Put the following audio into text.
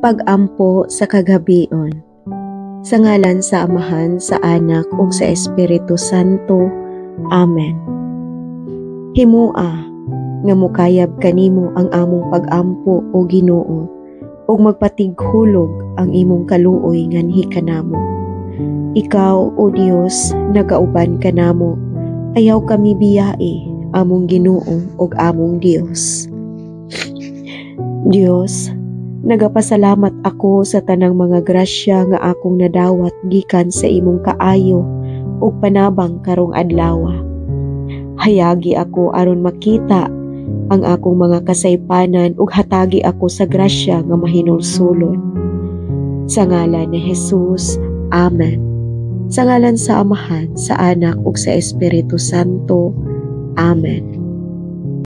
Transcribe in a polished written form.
Pag-ampo sa kagabion. Sa ngalan sa Amahan, sa Anak ug sa Espiritu Santo. Amen. Himua nga mukayab kanimo ang among pag-ampo, o Ginoo, ug magpatighulog ang imong kaluoy nganhi kanamo. Ikaw, O Dios, nagauban kanamo. Ayaw kami biyai, among Ginoo ug among Dios. Dios, nagapasalamat ako sa tanang mga grasya nga akong nadawat gikan sa imong kaayo ug panabang karong adlaw. Hayagi ako aron makita ang akong mga kasaypanan ug hatagi ako sa grasya nga mahinulsulon. Sa ngalan ni Jesus. Amen. Sa ngalan sa Amahan, sa Anak ug sa Espiritu Santo. Amen.